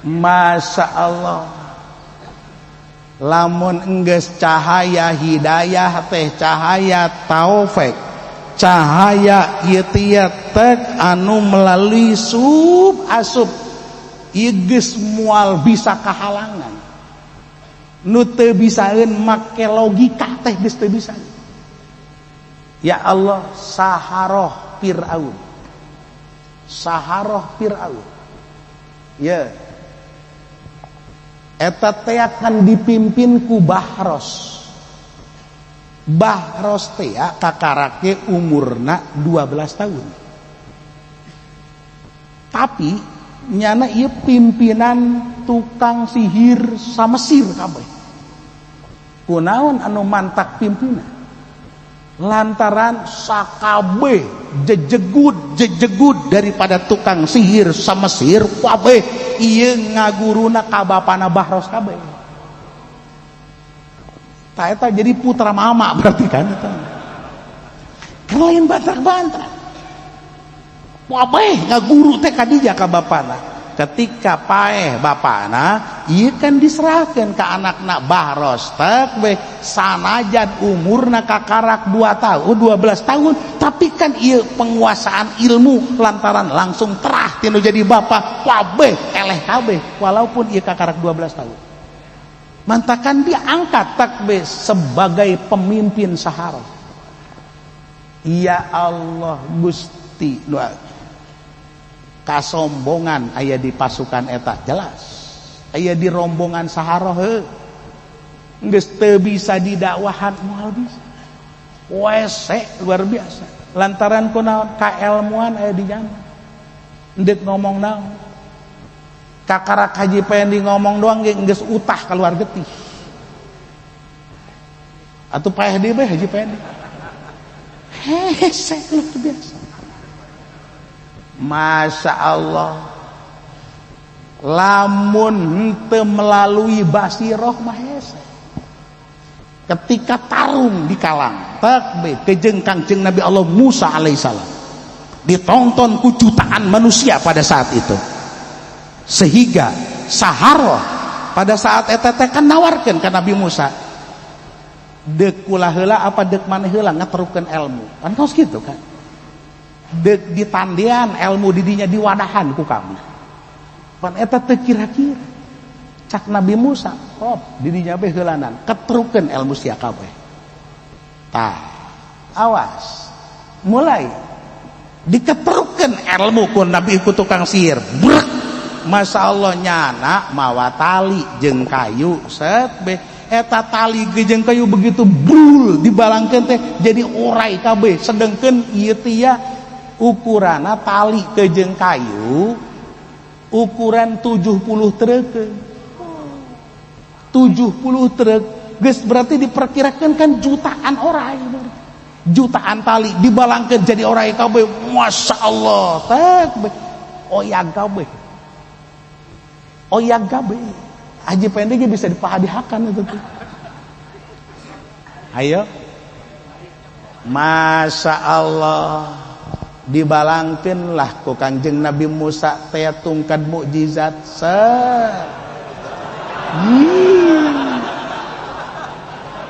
Masya Allah. Lamun enggeus cahaya hidayah teh, cahaya taufik, cahaya ieu tek anu melalui sub asup, ieu geus moal bisa kahalangan. Nu teu bisaeun make logika teh geus teu bisa. Ya Allah, saharoh Fir'aun. Saharoh Fir'aun. Ya. Eta teh akan dipimpin ku Bahros. Bahros teh kakarake umurna 12 tahun. Tapi nyana ieu pimpinan tukang sihir sama Mesir kabeh. Kunaon anu mantak pimpinan? Lantaran sakabe jejegud jejegud daripada tukang sihir sama sihir kabeh ieu ngaguruna ka bapana Bahros kabeh. Tah, eta jadi putra mama berarti kan eta. Kan lain bantrak-bantrak. Kabeh ngaguru teh kadija ka bapana. Ketika paeh bapana ieu kan diserahkeun ka anakna Bahros tek we sanajan umurna kakarak 2 tahun 12 tahun tapi kan ieu penguasaan ilmu lantaran langsung terah tinu jadi bapak kabeh eleh kabeh walaupun ieu kakarak 12 tahun. Mantakan diangkat takbe sebagai pemimpin Sahara. Ya Allah Gusti, kasombongan aya di pasukan eta jelas. Aya di rombongan Sahara heuh. Geus teu bisa didakwahan moal bisa. Wese luar biasa. Lantaran kunaon kaelmuan aya di nyaman. Endek ngomong naon. Kakarak Haji Pendi ngomong doang ge geus utah keluar getih. Atuh paeh deui bae Haji Pendi. Hese luar biasa. Masya Allah. Lamun henteu melalui basiroh mah hese. Ketika tarung di kalang takbir kejeng Kangjeng Nabi Allah Musa alaihissalam ditonton ku jutaan manusia pada saat itu. Sehingga Sahara pada saat eta teh kan nawarkeun ka Nabi Musa, deuk kula heula apa deuk maneh heula ngeterukeun ilmu. Kan kos kitu kan. Deuk ditandian ilmu didinya diwadahan ku kami. Pan eta teu kira-kira. Cak Nabi Musa, hop didinya bae heulanan, keterukeun ilmu sia kabeh. Tah, awas. Mulai diketerukeun ilmu ku Nabi ku tukang sihir. Brek. Masya Allah nyana mawa tali jeung kayu set be eta tali jeung kayu begitu brul dibalangkeun teh jadi orai kabeh sedengkeun ieu teh ya ukuranna tali jeung kayu ukuran 70 truk 70 truk geus berarti diperkirakan kan jutaan orai jutaan tali dibalangkeun jadi orai kabeh. Masya Allah tek be oyag kabeh. Oyag kabeh. Haji Pendi ge bisa dipahadihakan itu tuh. Ayo. Masya Allah. Dibalangkeun lah ku Kangjeng Nabi Musa teh tungkat mukjizat set.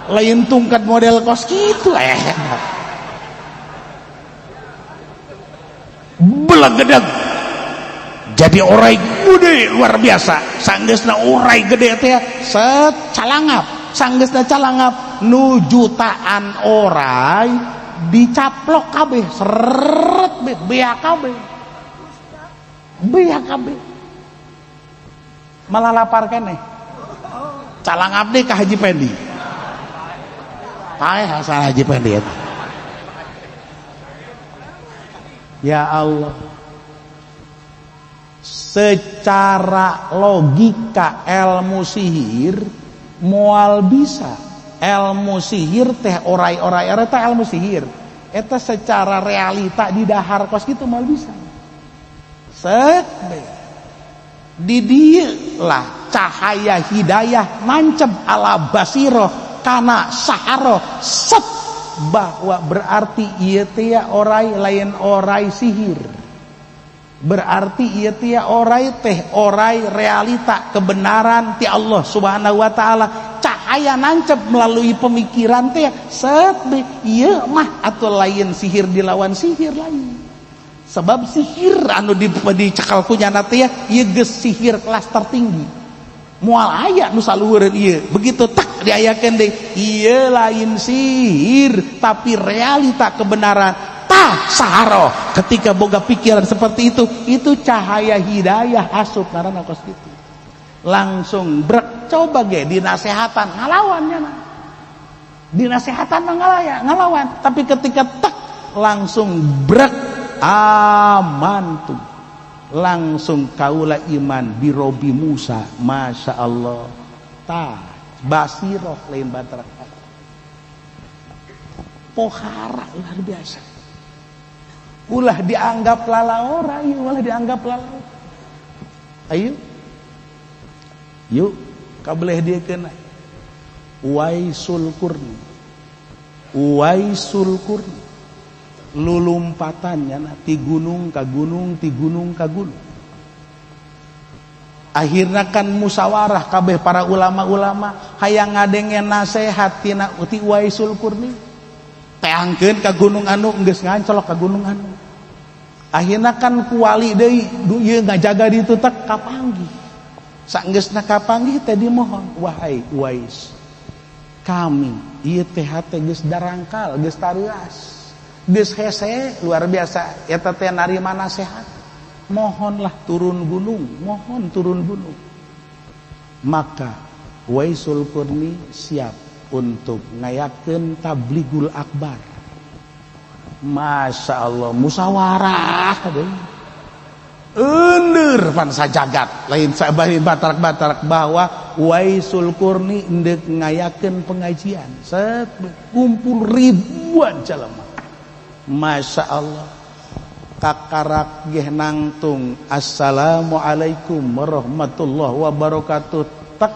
Lain tungkat model kos kitu Belegedeg. Jadi orai gede luar biasa. Sanggeusna orai gede teh set calangap. Sanggeusna calangap nu jutaan orai dicaplok kabeh seret bea kabeh. Bea kabeh. Malah lapar keneh. Calangap deui ka Haji Pendi. Paeh asal Haji Pendi eta. Ya Allah. Secara logika ilmu sihir moal bisa. Ilmu sihir teh orai-orai eta ilmu sihir. Eta secara realita di dahar kos kitu moal bisa. Set di dieu lah cahaya hidayah nancep ala basiroh kana saharo set bahwa berarti ieu teh orai lain orai sihir. Berarti ieu teh orai teh orai realita kebenaran ti Allah Subhanahu wa taala. Cahaya nancep melalui pemikiran teh set ieu mah atuh lain sihir dilawan sihir lain. Sebab sihir anu dicekal ku nyana teh ieu geus sihir kelas tertinggi. Moal aya nu saluhureun ieu. Begitu tak diayakeun deui ieu lain sihir tapi realita kebenaran. Tah saharo ketika boga pikiran seperti itu cahaya hidayah asup ngaranna kos kitu. Langsung brek coba ge dinasehatan ngalawan nya. Dinasehatan mah ngalawan, tapi ketika tek langsung brek aman tuh. Langsung kaula iman birobi Musa, Masya Allah. Tah basiroh lain batra. Pohara luar biasa. Ulah dianggap lalaora, ulah dianggap lalaora. Ayo. Yuk, kabeleh dia kena. Uwaisul Qurni. Uwaisul Qurni. Lulumpatannya ti gunung ka gunung, ti gunung ka gunung. Akhirna kan musyawarah kabeh para ulama-ulama hayang ngadenge nasehat tina ti Uwaisul Qurni. Teangkeun ka gunung anu geus ngancolok ka gunung anu. Akhirna kan ku wali deui ieu ngajaga ditu teh kapanggih. Saenggeusna kapanggih teh dimohon, wahai Uwais, kami ieu teh hate geus darangkal, geus tareuas, geus hese luar biasa eta teh narima nasehat. Mohonlah turun gunung, mohon turun gunung. Maka Uwaisul Qurni siap untuk ngayakeun tabligul akbar. Masya Allah, musyawarah deui. Euneur pan sajagat, lain sabahin batarak-batarak bahwa Uwaisul Qurni endek ngayakeun pengajian. Set kumpul ribuan jelema. Masya Allah. Kakarak geh nangtung assalamualaikum warahmatullahi wabarakatuh. Tek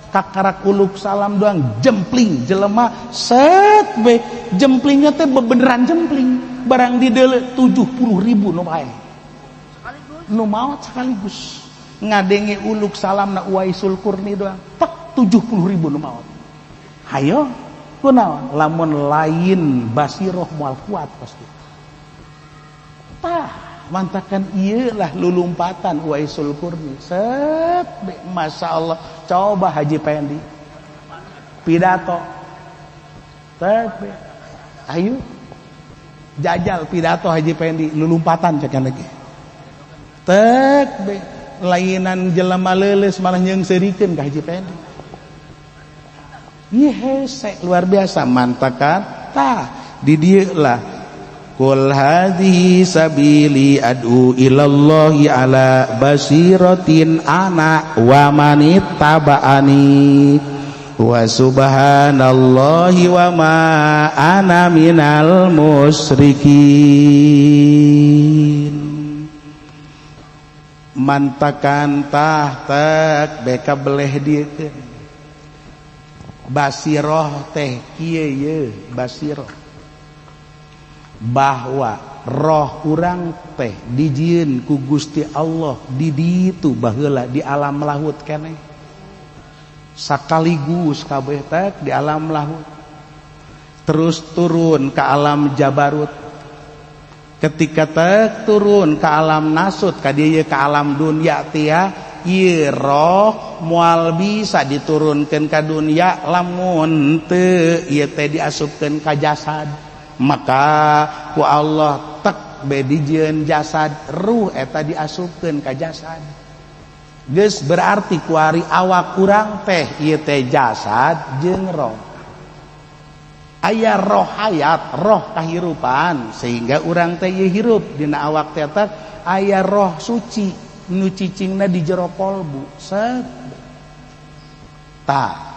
kakarak uluk salam doang jempling jelema set be jemplingnya teh bebeneran jempling barang dideuleu 70.000 nu paeh nu maot sekaligus ngadenge uluk salam na Uwaisul Qurni doang tek 70.000 nu maot. Hayo kunaon lamun lain basiroh moal kuat pasti. Tah mantakan ieu lah lulumpatan Uwaisul Qurni set be, Masya Allah. Coba Haji Pendi pidato tek be, ayo jajal pidato Haji Pendi lulumpatan cekan lagi tek be, lainan jelema leuleus malah nyeungseurikeun ka Haji Pendi. Ieu hese luar biasa mantakan tah di dieu lah. Qul hadhihi sabili ad'u ilallahi ala basiratin ana wa manittaba'ani wa subhanallahi wa ma ana minal musyrikin. Mantakan tah tek beka beleh diekeun. Basiroh teh kieu ye basiroh. Bahwa roh urang teh dijieun ku Gusti Allah di ditu baheula di alam lahut keneh sakaligus kabeh teh di alam lahut terus turun ke alam jabarut ketika teh turun ke alam nasut ka dieu ke alam dunya tia ieu roh moal bisa diturunkeun ka dunya lamun teu ieu teh diasupkeun ka jasad. Maka ku Allah tek be dijieun jasad ruh eta diasupkeun ka jasad. Geus berarti kuari awak urang teh ieu teh jasad jeung roh. Aya roh hayat, roh kahirupan sehingga urang teh ieu hirup dina awak teh aya roh suci nu cicingna di jero kolbu. Set. Tah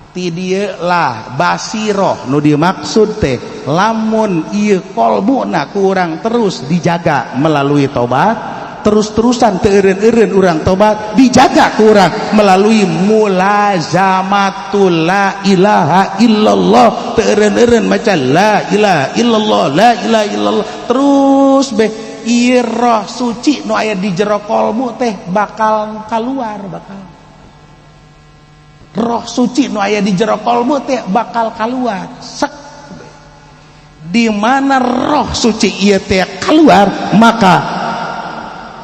ti dieu lah basiroh nu dimaksud teh lamun ieu kolbuna ku urang terus dijaga melalui tobat, terus-terusan teu eureun-eureun urang tobat dijaga ku urang melalui mulazamatul la ilaha illallah, teu eureun-eureun maca la ilaha illallah, la ilaha illallah terus be ieu roh suci nu aya di jero kolbu teh bakal kaluar, bakal roh suci nu aya di jero kolbu teh bakal kaluar. Sek di mana roh suci ieu teh keluar maka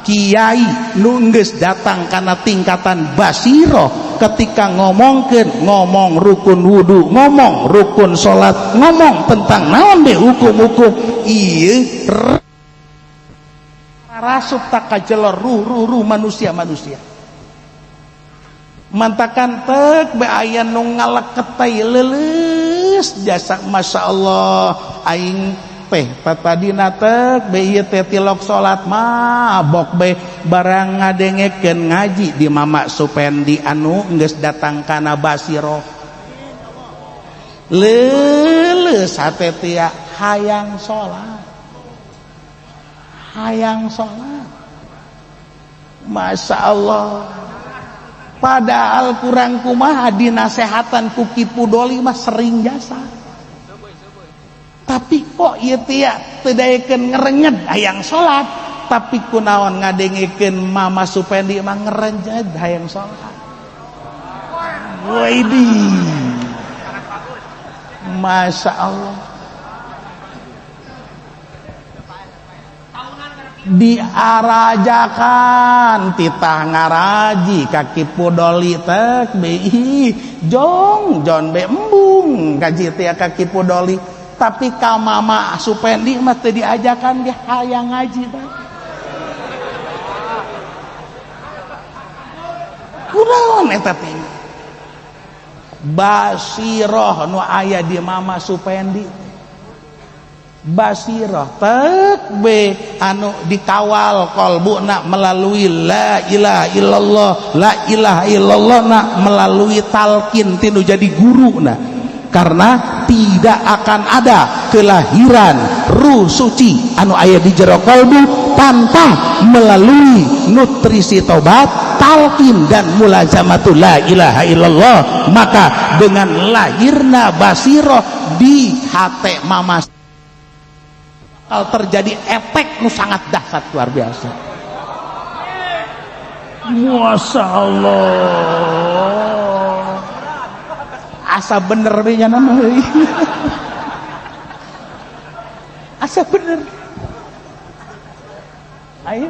kiai nu geus datang kana tingkatan basiroh ketika ngomongkeun ngomong rukun wudu, ngomong rukun salat, ngomong tentang naon deh hukum-hukum ieu rasup tak kajelor ruh-ruh manusia-manusia. Mantakan tek be aya nu ngaleketai leuleus jasa Masya Allah aing teh tatadina tek be ieu teh tilok salat mabok be barang ngadengekeun ngaji di Mama Supendi anu geus datang kana basiroh leuleus hate tia hayang salat, hayang salat. Masya Allah. Padahal kurang kumaha dinasehatan ku Ki Pudoli mah sering jasa. Tapi kok ieu teh teu daekeun ngerenged hayang salat. Tapi kunaon ngadengekeun Mama Supendi mah ngerenjed hayang salat. Waidi. Masya Allah. Diarajakan titah ngaraji kaki pudoli tek bi jong jon be embung kaji teh kaki pudoli, tapi ka Mama Supendi mah teu diajakan ge hayang ngaji bae. Kunaon eta teh? Basiroh nu aya di Mama Supendi. Basiroh tek be anu dikawal kolbuna melalui la ilaha illallah, la ilaha illallah na melalui talqin tinu jadi guru na. Karena tidak akan ada kelahiran ruh suci anu aya di jero kolbu tanpa melalui nutrisi tobat, talqin dan mulazamatul la ilaha illallah. Maka dengan lahirna basiroh di hati Mama bakal terjadi efek nu sangat dahsyat luar biasa. Masya Allah. Asa bener we nya nama euy. Asa bener. Ayo.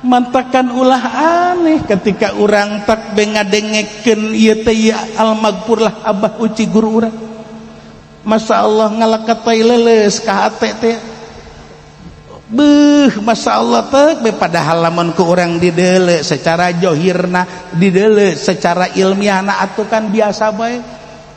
Mantakan ulah aneh ketika urang tak be ngadengekeun ieu teh ieu al-maghfurlah Abah Uci guru urang. Masya Allah ngalakat tai leuleus ka hate teh. Beuh, Masya Allah teh be padahal lamun ku urang dideuleu secara johirna, dideuleu secara ilmiahna atuh kan biasa bae.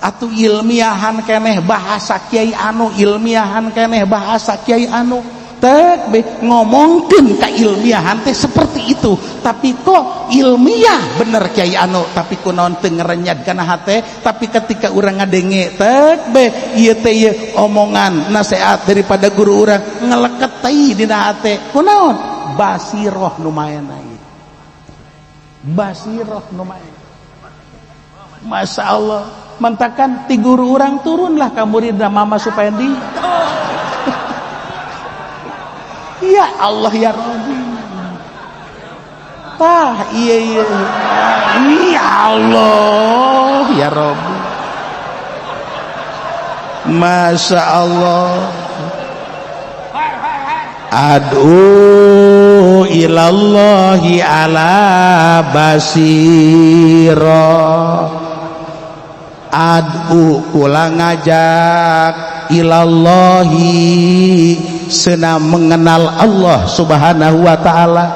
Atuh ilmiahan keneh bahasa kiai anu, ilmiahan keneh bahasa kiai anu. Tek be ngomongkeun ka ilmiahan teh seperti itu, tapi kok ilmiah bener kiai anu tapi kunaon teu ngerenyad kana hate. Tapi ketika urang ngadenge tek be ieu teh ieu omongan nasihat daripada guru urang ngeleket teh dina hate, kunaon basiroh nu maena ieu, basiroh nu maena. Masya Allah, mentakan ti guru urang turunlah ka muridna Mama Supendi. Ya Allah ya Rabbi. Tah iya iya. Ya Allah ya Rabbi. Masya Allah. Ad'u ilallahi ala basira. Ad'u kula ngajak ilallahi sena mengenal Allah Subhanahu wa ta'ala,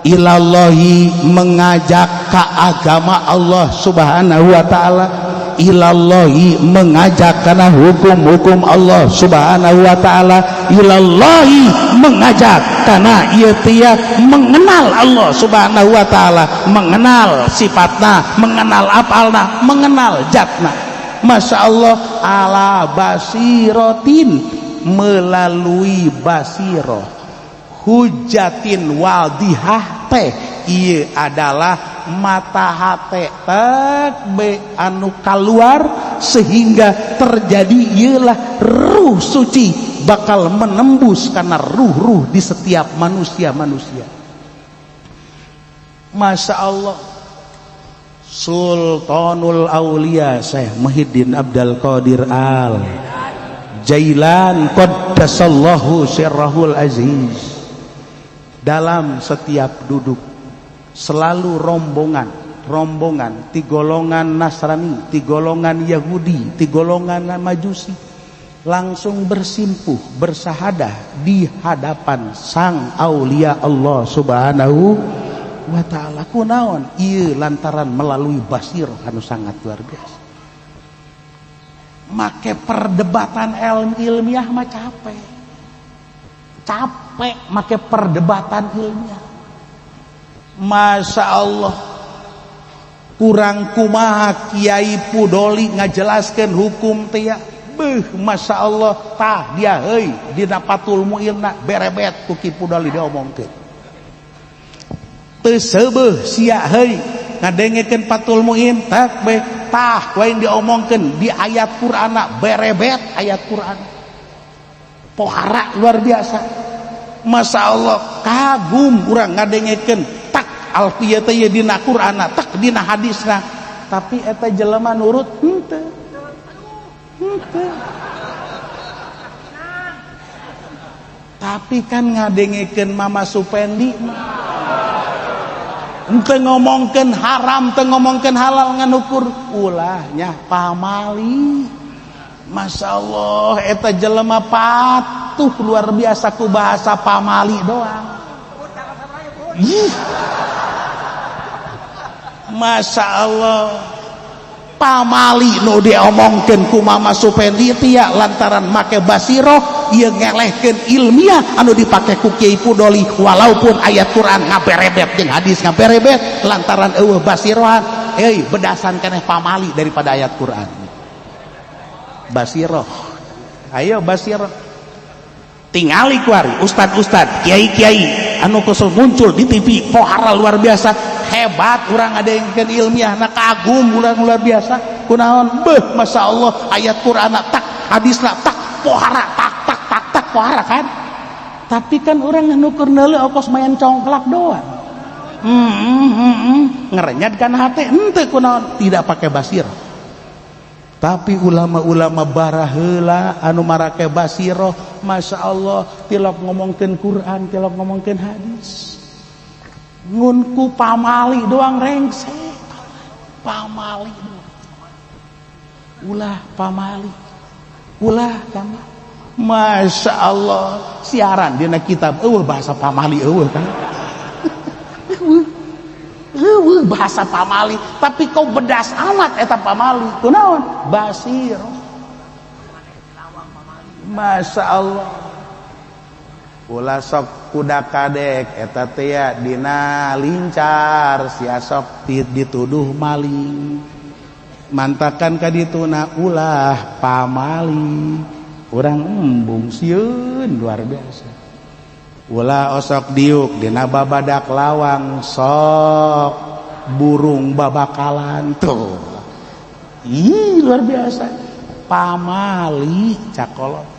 ilallahi mengajak ke agama Allah Subhanahu wa ta'ala, ilallahi mengajak karena hukum-hukum Allah Subhanahu wa ta'ala, ilallahi mengajak karena ieu tia mengenal Allah Subhanahu wa ta'ala, mengenal sifatna, mengenal apalna, mengenal jatna. Masya Allah, ala basirotin melalui basiroh hujatin wadihah teh ieu adalah mata hate tek be anu kaluar sehingga terjadi ialah ruh suci bakal menembus karena ruh-ruh di setiap manusia-manusia. Masya Allah, Sultanul Aulia Syekh Muhyiddin Abdul Qadir Al Jailan qaddasallahu sirrahul aziz, dalam setiap duduk selalu rombongan, rombongan ti golongan Nasrani, ti golongan Yahudi, ti golongan Majusi langsung bersimpuh bersahadah di hadapan sang aulia Allah Subhanahu wa ta'ala. Kunaon ieu lantaran melalui basir anu sangat luar biasa. Make perdebatan ilmiah mah capek, capek make perdebatan ilmiah. Masya Allah, kurang kumaha Kiai Pudoli ngajelaskeun hukum teh ya. Beuh, Masya Allah, tah dia heuy dina Fathul Muinna berebet ku Ki Pudoli diomongkeun. Teu seubeuh sia heuy ngadengekeun Fathul Muin tak be tah wae diomongkeun di ayat Qur'ana berebet ayat Qur'an. Pohara luar biasa. Masya Allah, kagum urang ngadengekeun tak alfiyah teh dina Qur'anna, tak dina hadisna, tapi eta jelema nurut henteu. Henteu. Tapi kan ngadengekeun Mama Supendi mah henteu ngomongkeun haram, teu ngomongkeun halal, nganukur ulah nya pamali. Masya Allah, eta jelema patuh luar biasa ku bahasa pamali doang. Ih. Masya Allah, pamali nu diomongkeun ku Mama Supendi tia lantaran make basiroh ieu ngelehkeun ilmiah anu dipake ku Kiai Pudoli, walaupun ayat Quran ngaberebet jeung hadis ngaberebet, lantaran eueuh basirohan euy bedasan keneh pamali daripada ayat Quran. Basiroh, ayo basiroh, tingali kuari ustad-ustad kiai-kiai anu kosong muncul di TV pohara luar biasa hebat, urang ada yang ilmiah na kagum urang luar biasa kunaon beuh Masya Allah ayat Quran tak hadisna tak pohara tak tak tak tak pohara kan, tapi kan urang nukur neuleuh okos main congklak doang, ngerenyat kan hate henteu kunaon tidak pakai basiroh. Tapi ulama-ulama baraheula anu marake basiroh, Masya Allah tilok ngomongkeun Quran, tilok ngomongkeun hadis, ngun ku pamali doang rengse, pamali doang, ulah pamali, ulah pamali. Masya Allah siaran dina kitab eueuh bahasa pamali eueuh kan, eueuh bahasa pamali, tapi kau bedas amat eta pamali kunaon basir. Masya Allah ulah sok kuda kadek eta teh dina lincar sia sok dituduh maling, mantakan ka dituna ulah pamali, urang embung sieun luar biasa. Ulah osok diuk dina babadak lawang sok burung babakalan tuh. Ih luar biasa pamali cakolot.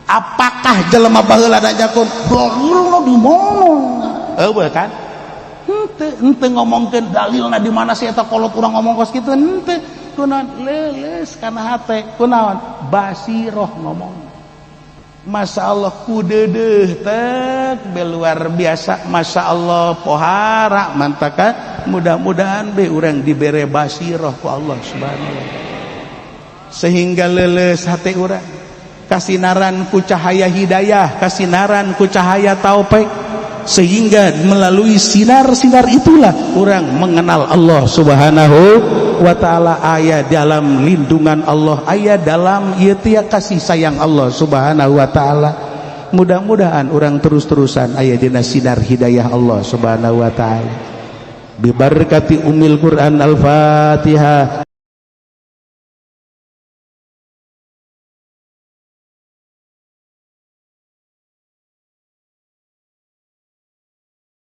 Apakah jelema baheula da jakun dalilna di mana? Eueuh kan? Henteu, henteu ngomongkeun dalilna di mana sih eta kolot urang ngomong kos kitu henteu. Kunaon leuleus kana hate, kunaon basiroh ngomong. Masya Allah kudedeh tek be luar biasa. Masya Allah pohara mantaka, mudah-mudahan be urang dibere basiroh ku Allah Subhanahu wa taala sehingga leuleus hate urang kasinaran ku cahaya hidayah, kasinaran ku cahaya taufik, sehingga melalui sinar-sinar itulah orang mengenal Allah Subhanahu wa taala, aya dalam lindungan Allah, aya dalam ieu kasih sayang Allah Subhanahu wa taala. Mudah-mudahan orang terus-terusan aya dina sinar hidayah Allah Subhanahu wa taala. Bi barakati umil Quran. Al-Fatihah.